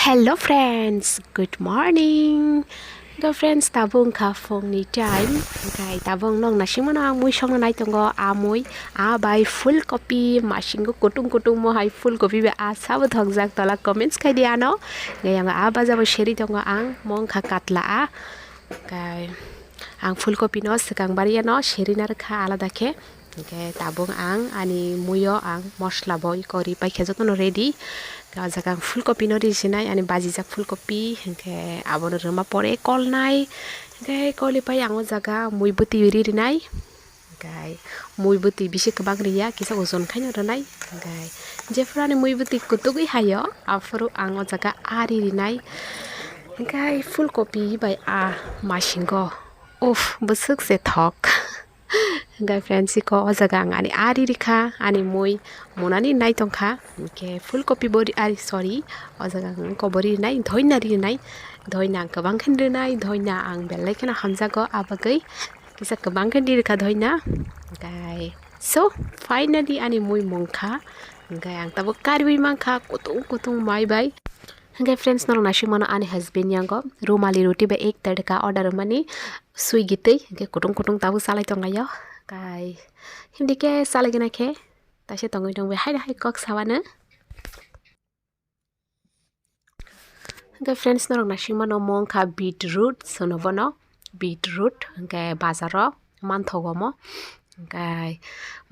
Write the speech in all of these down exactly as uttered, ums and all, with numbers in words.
Hello friends, good morning. Go friends, tabuk wngkha phungni time. Hwnkhe tabuk nwng naisingmano ang mui songna nai tongo, a mui, a bai full kopi, masingo kutung kutung mo hai full kopi bai a sabo thokjak, tola comments khai di ano. Hwnkhe ang a baja bo seri tongo ang, mo wngkha katla a. Hwnkhe ang full kopi no swkang bari ano seri na rwkha alada khe. Hwnkhe tabuk ang ani muio ang mosla bo iko ri paikha jotono ready. Hwnkhe o jaga ang full kopi no ri sinai, ani bajijak full kopi, hwnkhe abono rwma pore kolnai. Hwnkhe koli pai ang o jaga mui bwtwi ri rinai. Hwnkhe mui bwtwi bisi kwbang riya, kisa ojon khaino rwnai. Hwnkhe jephuru ani mui bwtwi kutugwi haio, aphuru ang o jaga a ri rinai. Hwnkhe full kopi bai a masingo, uff, bwswk se thok. Hwnkhe friends, iko o jaga ang ani a ri rikha, ani mui munani nai tongkha. Hwnkhe full kopi bo ri, ari, sorry, o jaga ang iko bo ri nai, dhoina ri nai, dhoina ang kwbang khe ri nai, dhoina ang belai kheno hamjago, a bagwi kisa kwbang khe ri rikha dhoina. Hwnkhe so finally ani mui mungkha, hwnkhe ang tabuk karwi mankha kutung kutung mai bai. Hwnkhe friends, norok naisingmano ani husband yango rumali roti bai ek tadka order rwmani Swiggy twi, hwnkhe kutung kutung tabuk salai tonglaio. Kai himdi khe salai gana khe taisa tongwi tongwi haino hai kok sawano. Hwnkhe friends, norok naisingmano mo wngkha beetroot, sono bono beetroot, hwnkhe bazaro manthogo mo. Hwnkhe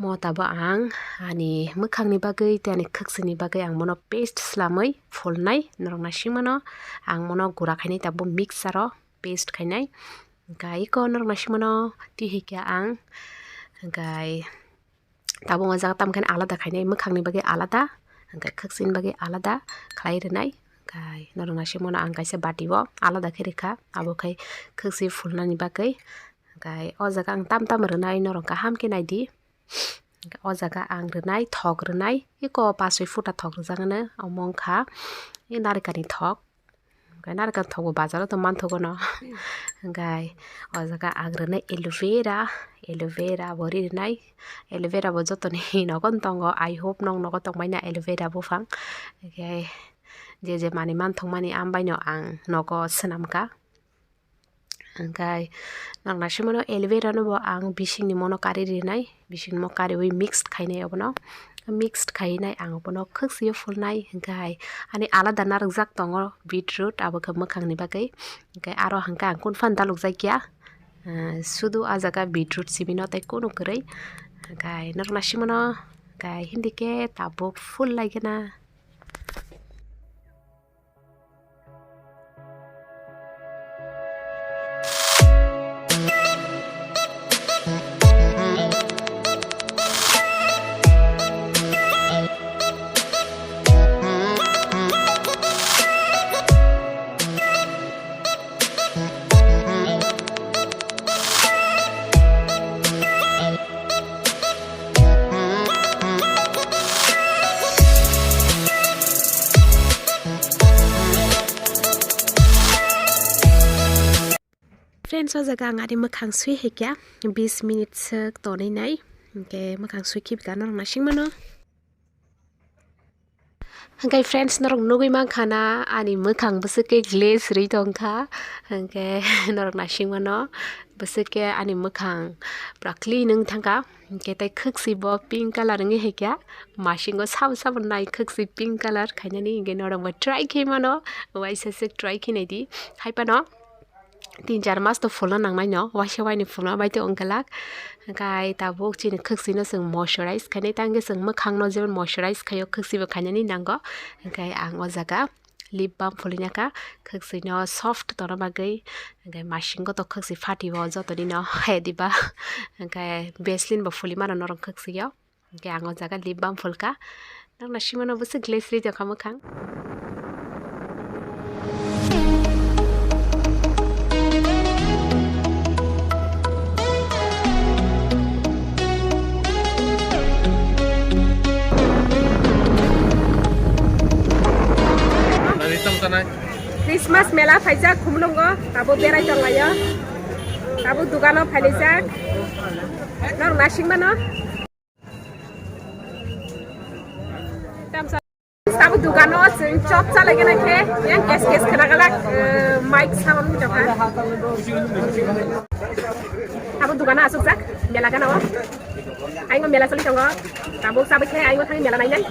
mo tabuk ang ani mwkhangni bagwi tei ani khwksini bagwi ang mono paste swlamwi phulnai. Norok naisingmano ang mono gura khainai tabuk mixer o paste khainai. Hwnkhe iko norok naisingmano twi hai khe ang hwnkhe tabuk o jaga tamkhe alada khainai, mwkhangni bagwi alada, hwnkhe khwksini bagwi alada khlai rwnai. Hwnkhe norok naisingmano ang kaisa bati o alada khe rwkha, abo khai khwksi phulnani bagwi. Hwnkhe o jaga ang tam tam rwnai, norok kaham khe naidi. O jaga ang rwnai, thok rwnai, eko pas soi futa thok rwjak ano, omo wngkha narikani thok. Hwnkhe narikani thok bo bazaro tong manthogo no. Hwnkhe o jaga ang rwnai aloe vera, aloe vera bo ri rwnai. Aloe vera bo jotoni nogo tongo, I hope nong nogo tongmani aloe vera buphang. Hwnkhe je je manwi manthokmani ambai no ang nogo swnamkha. Hwnkhe norok naisingmano aloe vera no bo ang bisingni mono kari rinai, bisingni mo kariwi mixed khainai obono, mixed khainai ang obono khwksio phulnai. Hwnkhe ani alada narwkjak tongo beetroot, abo khe mwkhangni bagwi. Hwnkhe aro hwnkhe ang kunu phano dalukjakya, sudu ah jaga beetroot simi no tei kunu kwrwi. Hwnkhe norok naisingmano hwnkhe himdi khe tabuk phul lai gana. Friends, o jaga ang ani mwkhang sui hai kha, bis minute swk tonwi nai, hwnkhe mwkhang sui khibi kha norok naisingmano. Hwnkhe friends, norok nugwi mankha na ani mwkhang bwswk khe glaze rwi tongkha, hwnkhe norok naisingmano bwswk khe ani mwkhang pura clean wng thangkha. Hwnkhe tei khwksi bo pink colour wngwi hai kha, masingo sabo sabo nai khwksi pink colour khainani, hwnkhe norok bo try khai mano, waisa swk try khai nai di. Hai phano tin char mas to phulna nangnai no, waisa waini phulma bai to wng glak. Hwnkhe tabuk chini khwksino chwng moisturize khainai, tangkhe chwng mwkhangno jemon moisturize khaio, khwksibo khainani nango. Hwnkhe ang o jaga lip balm phulwi nakha, khwksino soft tongna bagwi. Hwnkhe masingo to khwksi phatio, jotonino he diba. Hwnkhe Vaseline bo phulwi mano norok khwksio. Hwnkhe ang o jaga lip balm phulkha. Norok naisingmano bwswk glaze rwi tongkha mwkhang. Christmas mela phaijak Khumulwngo, tabuk berai tonglaio, tabuk dukano phailaijak. Norok naisingmano. Abo dukano chwng chop chalai gana khe, yang kes kes khna galak, eh, mic sound ni tokha. Abo dukano asuk jak, mela gana o. Aingo mela choli tongo. Tabuk sabai khe aingo thangwi mela nainai.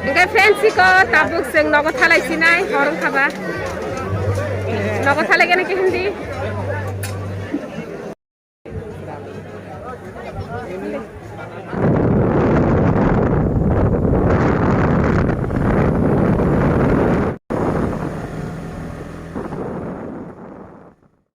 Hingke friends, iko tabuk chwng nogo thalai sinai, hor wngkha ba. Nogo thalai gana khe hindi.